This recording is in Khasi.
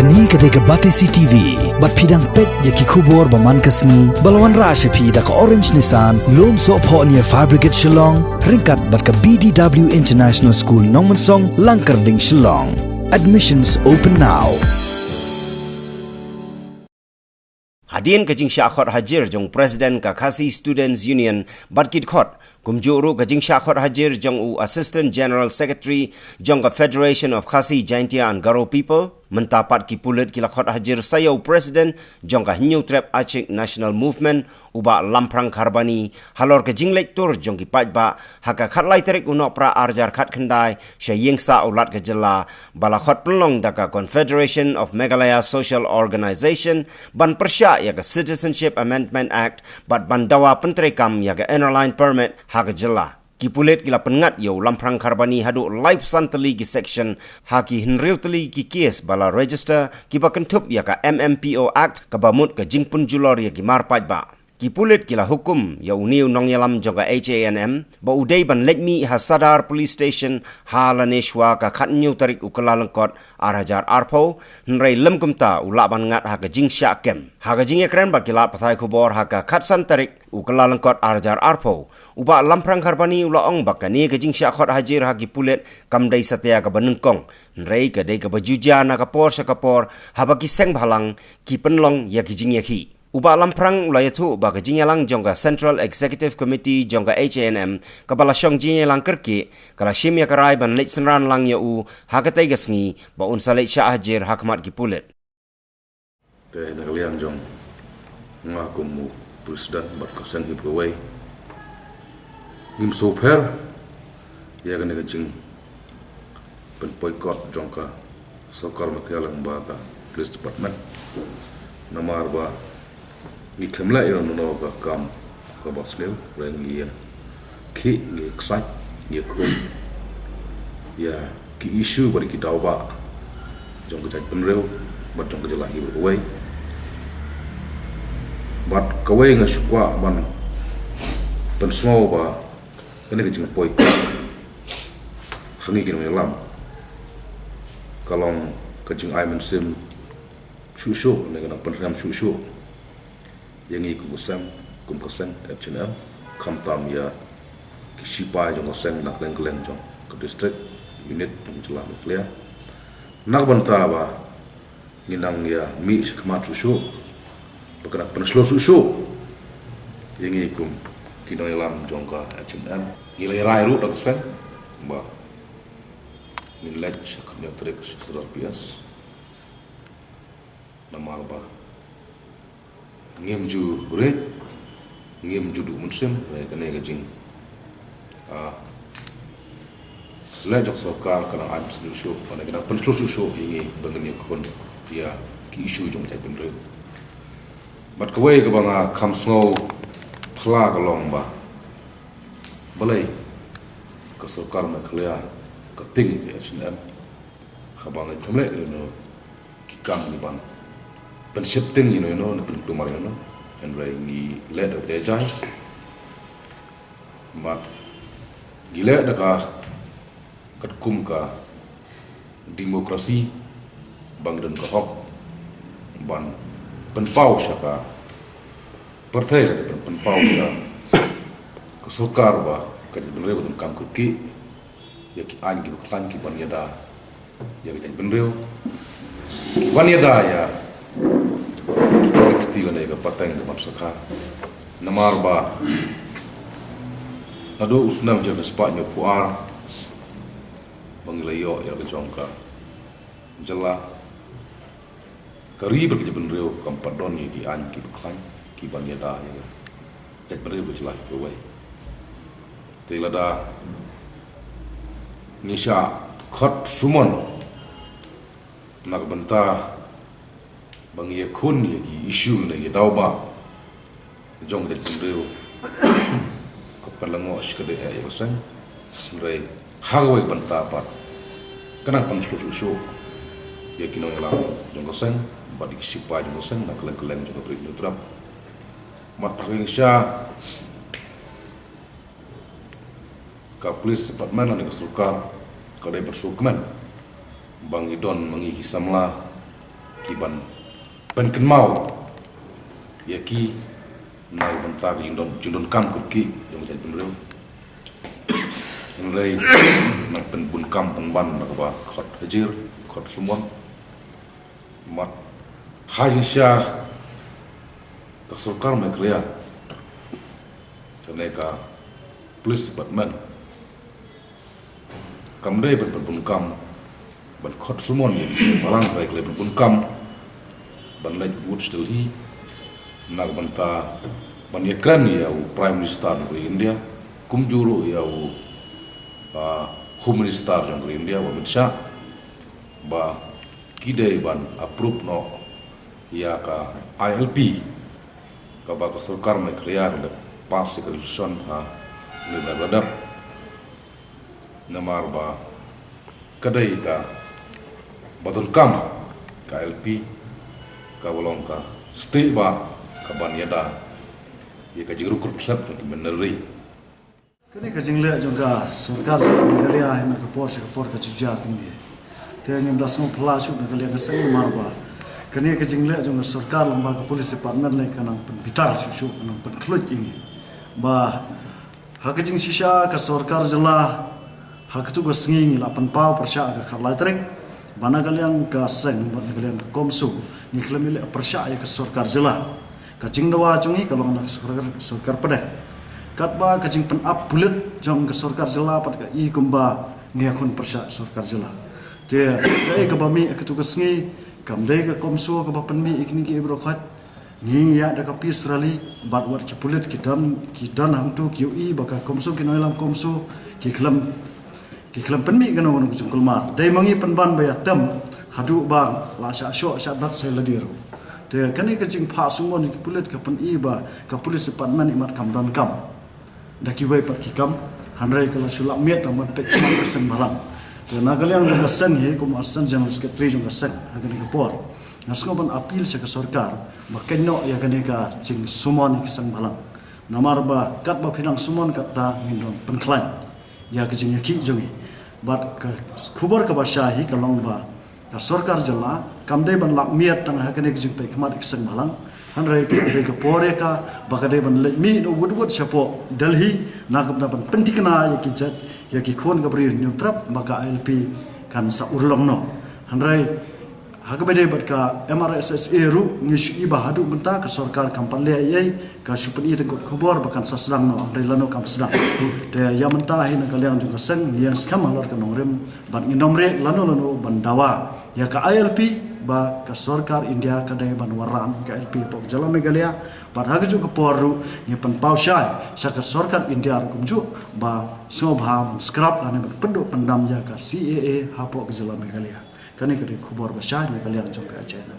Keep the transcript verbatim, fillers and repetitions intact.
Kane ka dei ka Batesi T V, bad phi dang peit ïa ki khubor ba man ka sngi, ba la wanrah sha phi da ka Orange Nissan, Lumsohphoh near Fire Brigade Shillong, ryngkat bad ka B D W International School Nongmensong, Langkyrding, Shillong. Admissions open now. Hadien ka jingshah khot hajir jong President ka Khasi Students Union bad ki dkhot, kumjuh ruh ka jingshah khot hajir jong u Assistant General Secretary jong ka Federation of Khasi Jaintia and Garo People, mynta pat ki pulit ki la khot hajir sa ïa u President jong ka Hynñiewtrep Achik National Movement, u Bah Lamphrang Kharbani, halor ka jingleit tur jong ki paidbah ha ka khatlai tarik u Nohprah arhajar khatkhyndai sha ïing sah u Lat ka jylla, ba la khot pynlong da ka Confederation of Meghalaya Social Organisation, ban pyrshah ïa ka Citizenship Amendment Act bad ban dawa pyntreikam ïa ka Inner Line Permit ha ka jylla. Ki pulit ki la pynngat ïa u Lamphrang Kharbani haduh laiphew san tylli ki section ha ki hynriew tylli ki case ba la register, kiba kynthup ïa ka M M P O Act, kaba mut ka jingpynjulor ïa ki mar paidbah. Ki pulit ki la hukum ïa une u nongïalam jong ka H A N M ba u dei ban leit mih ha Sadar Police Station ha lane shwa ka khathynñiew tarik u Kyllalyngkot arhajar arphew, hynrei lym kumta u lah ban ngat ha ka jingshah kem. Ha ka jingïakren bad ki lad pathai khubor ha ka khatsan tarik u Kyllalyngkot arhajar arphew, u Bah Lamphrang Kharbani u la ong ba kane ka jingshah khot hajir ha ki pulit kam dei satia kaba nyngkong, hynrei ka dei kaba ju jia na ka por sha ka por, haba ki seng bhalang ki pynlong ïa ki jingïakhih. U Bah Lamphrang u la ïathuh ba ka jingïalang jong ka Central Executive Committee jong ka H A N M, kaba la shong jingïalang kyrkieh, ka la shim ïa ka rai ban leit synran lang ïa u ha katei ka sngi, ba un sa leit shah hajir ha khmat ki pulit. Te na ka liang jong nga kum u President bad ka seng hi baroh kawei, ngim sngewpher ïa kane ka jingpynpoi kot jong ka sorkar Meghalaya lyngba ka Police Department. Namar ba ngi khlem leh ïa kano kano ka kam kaba sniew, hynrei ngi ïa khih, ngi ïa ksaid, ngi ïa khun ïa ki issue bad ki daw ba jong ka jaitbynriew bad jong ka jylla hi baroh kawei. Bad kawei nga shu kwah ban pynsngew ba kane ka jingpoi kot ha ngi ki nongïalam ka long ka jingai mynsiem shuh shuh, ne ka nang pynrem shuh shuh ïa ngi kum ka seng, kum ka seng H A N M, khamtam ïa ki shipai jong ka seng na kylleng kylleng jong ka district, unit jong ka jylla Meghalaya. Na ka bynta ba ngi nang ïa mih shakhmat shuh shuh, ba ka nang pynshlur shuh shuh ïa ngi kum ki nongïalam jong ka H A N M. Ngi la ïa rai ruh da ka seng ba ngin leit sha kane ka tarik sha Sadar P S. Namar ba ngim ju rit, ngim ju duh mynsiem, hynrei kane ka jing, ah, leh jong sorkar ka nang ai mynsiem shuh shuh, ka nang pynshlur shuh shuh ïa ngi ba ngin ïa khun ïa ki issue jong ka jaitbynriew. Bad kawei kaba nga kham sngewphylla ka long ba balei ka sorkar Meghalaya ka tieng ïa ka H A N M, haba ngi khlem leh ïa kano ki kam kiban pynsheptieng ïa no ïa no ne pynkulmar ïa no, hynrei ngi leh da ka jai jai. Bad ngi leh da ka katkum ka demokrasi, ba ngi don ka hok ban pynpaw sha ka pyrthei, lane pyn-, pynpaw sha ka sorkar ba ka jaitbynriew ka donkam kyrkieh ïa ki aiñ kiba khlaiñ kiban ïada ïa ka jaitbynriew, kiban ïada ïa ki kti lane ka pateng kaban sakha. Namar ba naduh u snem hajar khatspah hynñiewphew ar ba ngi la ïoh ïa la ka jong ka jylla, ka ri bad ka jaitbynriew kam pat don ïa ki aiñ kiba khlaiñ kiban ïada ïa ka jaitbynriew ka jylla hi kawei. Te lada ngi shah khot sumon na ka bynta ba ngi ïakhun ïa ki issue ne ki daw ba jong ka jaitbynriew, ka pynlyngngoh shikatdei ïa ka seng. Hynrei ha kawei ka bynta pat ka nang pynshlur shuh shuh ïa ki nongïalam jong ka seng bad ïa ki shipai jong ka seng na kylleng kylleng jong ka Bri Hynñiewtrep. Bad ha kawei ka sha ka Police Department lane ka sorkar ka dei ban sngewkmen ba ngi don ma ngi ki samla ban pynkynmaw ïa ki na ka bynta ka jingdon, jingdonkam kyrkieh jong ka jaitbynriew. Hynrei nang pynbunkam pynban na kaba khot hajir, khot summon. Mat ha jingshisha ka sorkar Meghalaya, kane ka police department, kam dei ban pynbunkam ban khot summon ïa ki seng bhalang, hynrei ka la pynbunkam ban leit wut sha Delhi na ka bynta ban ïakren ïa u Prime Minister jong ka ri India, kumjuh ruh ïa u, ah, Home Minister jong ka ri India, u Amit Shah, ba ki dei ban approve noh ïa ka I L P kaba ka sorkar Meghalaya ka la pass ïa ka resolution ha u bnai ba la dep. Namar ba ka dei kaba donkam ka I L P, kaba long ka stieh ba ka ban ïada ïa ka jingrung kyrkhlep jong ki bynriew. Kane ka jingleh jong ka sorkar jylla Meghalaya ha kane ka por sha ka por ka jujia kumne. Te ngim da sngewphylla shuh na ka liang ka seng namar ba kane ka jingleh jong ka sorkar lyngba ka police department ne ka nang pynbitar shuh shuh, ka nang pynkhluit ïa ngi. Ba ha ka jingshisha ka sorkar jylla ha katto ka sngi ngi la pynpaw pyrshah ka khatlai tarik. Ba na ka liang ka seng, ba na ka liang ka CoMSO, ngi khlem ïaleh pyrshah ïa ka sorkar jylla. Ka jingdawa jong ngi ka long na ka sorkar, sorkar pdeng. Katba ka jingpynap pulit jong ka sorkar jylla pat ka i kumba ngi ïakhun pyrshah sorkar jylla. Te kaei kaba mih ha katto ka sngi, kam dei ka CoMSO kaba pynmih ïa kine ki briew khot. Ngi ngi ïaid da ka peace rally bad wat ki pulit ki don, ki don hangto, ki ïohi ba ka CoMSO, ki nongïalam CoMSO ki khlem, ki khlem pynmih kano kano ka jingkulmar. Dei ma ngi pynban ba ïatem haduh ba la shah shoh shah dat sa ïa lade ruh. Te kane ka jingphah summon ïa ki pulit ka pyni ba ka police department imat kam donkam da kiwei pat ki kam, hynrei ka la shu lap miet tang ban peit khmat ka seng bhalang. Te na ka liang jong ka seng hi, kum u Assistant General Secretary jong ka seng ha kane ka por, nga sngew ban appeal sha ka sorkar ba kynnoh ïa kane ka jingsummon ïa ki seng bhalang. Namar ba katba phi nang summon katta ngin don pynkhlaiñ ïa ka jingïakhih jong ngi. Bad ka khubor kaba shai hi ka long ba ka sorkar jylla kam dei ban lap miet tang ha kane ka jingpeit khmat ïa ki seng bhalang, hynrei ka dei ka por ïa ka ba ka dei ban leit mih noh wut wut shapoh Delhi na ka bynta ban pynthikna ïa ki jait, ïa ki khun ka Bri Hynñiewtrep ba ka I L P kan sa urlong noh. Hynrei ha kaba dei bad ka M R S S A ruh ngi shu i ba haduh mynta ka sorkar kam pat leh ei ei, ka shu pyni tang kot khubor ba kan sa sdang noh, hynrei lano kam sdang. Te ïa mynta hi na ka liang jong ka seng ngi ïeng skhem halor ka nongrim bad ngin ym rieh lano lano ban dawa ïa ka I L P ba ka sorkar India ka dei ban wanrah ka I L P hapoh ka jylla Meghalaya. Bad ha kajuh ka por ruh ngi pynpaw shai sha ka sorkar India ruh kumjuh ba sngewbha ban scrap lane ban pynduh pyndam ïa ka C A A hapoh ka jylla Meghalaya. Kane ka dei ka khubor ba shai na ka liang jong ka channel.